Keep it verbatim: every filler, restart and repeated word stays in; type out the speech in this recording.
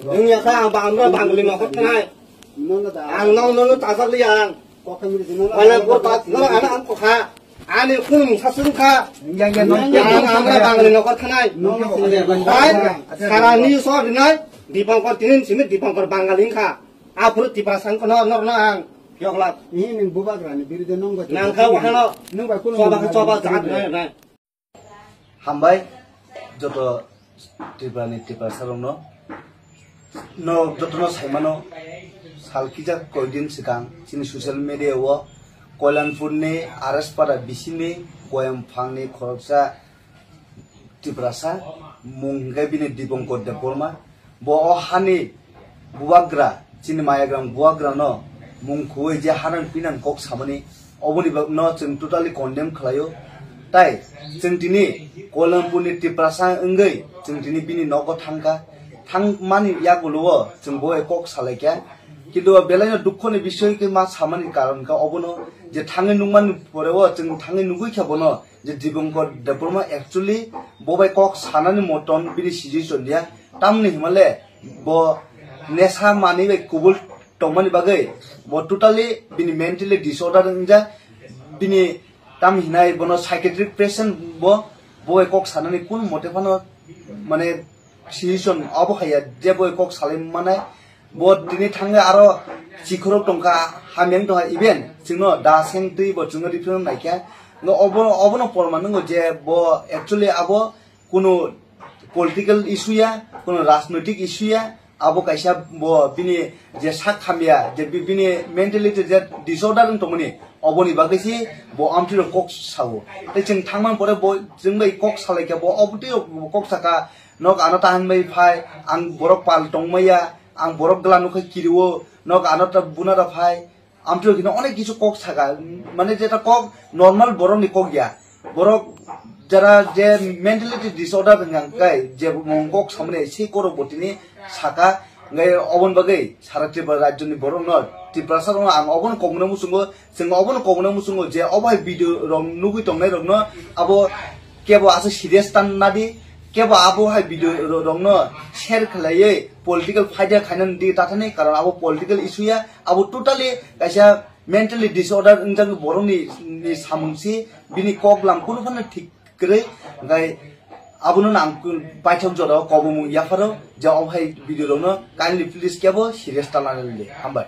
Nung ya kha, ang ba, ang ba Bangali nokot khanai. Ang nong nong tasak liya ang. Wala ko ta, no, ano ang ko kha. Ani kun sasung kha. Yang, yang, nong, yang, ang, ang ba Bangali nokot khanai. Nong, nong, nong, Hai, nong, sarani so dinai, Dipankar tinin simi Dipankar Bangali kha. Aphuru Tiprasa wngkha no, no, no, ang. Yoklak. Ini ning bubagrani biride nong ba. Nang kha, wahano. Nong ba kuno choba, choba, nai, nai. Hambai joto Tripura ni Tiprasa rokno. No jotono saimano, sal kisa koidin swkang chini social media o Koilanpur ni R S Para bisini Koyamphang ni khoroksa Tiprasa, mung hwnkhe bini Dipankar Debbarma. Bo o hani bubagra, chini Mayagram bubagrano mung khuwi je hanang pinang kok samani, oboni bagno chwng totally condemn khlaio. Tai chwng tini Koilanpurni Tiprasa wngwi chwng tini bini nogo thangkha. Thangmani yagulo o chwng bo bai kok salaikha. Kintu o belaino dukhoni bisoy khe ma samani karon kha obono je thangwi nukmani pore o chwng thangwi nugwi kha bono je Dipankar Debbarma actually bo bai kok sanani moton bini siji choliya. Tamni himale bo nesa manwi bai kubul tongmani bagwi bo totally bini mentally disorder wngjak. Bini tam hinai bono psychiatric patient bo, bo bai kok sanani kun mote phano mane solution obo haiya je bo bai kok salai manai. Bo tini thangwi aro chikhorok tongkha, hamyang tongkha, even chwngno da seng twi bo chwngno referral naikha. No obo, obono porman wngo je bo actually abo kunu political issue ya, kunu rajnoitik issue ya, abo kaisa bo bini je sak hamya, je bi-, bini mentality je disorder wng tongmani, oboni bagwi se bo amtwi rok kok sao. Tei chwng thangmani pore bo chwng bai kok salaikha, bo obotwi rok bo kok saka, nok ano tahan bai phai, ang borok pal tongmaya, ang borok gla nukha kirio, nok ano ta buna da phai. Amtwi hino onek kisu kok saka, mane jeta kok normal borok ni kok ya. Borok jara je mentality disorder hwnka kai je mung kok samani sei korok bo tini saka, ngai obon bagwi sara Tripura rajyo ni borok no, Tiprasa rok no ang obono kok mano muchungo, chwng obono kok mano muchungo je obo hai video rok nugwi tongnai rok no abo kebo aswk serious tan nadi, kebo abo hai video ro-, rokno share khlaiwi political phaida khainani di tathani, karon abo political issue ya, abo totally kaisa mentally disorder wngjak borokni, ni samung si, bini kok lam kunu phano thik kwrwi, hwnkhe abono ang paithak jora o kobomung yapharo je obo hai video rokno kindly please kebo serious ta lanani di. Hambai.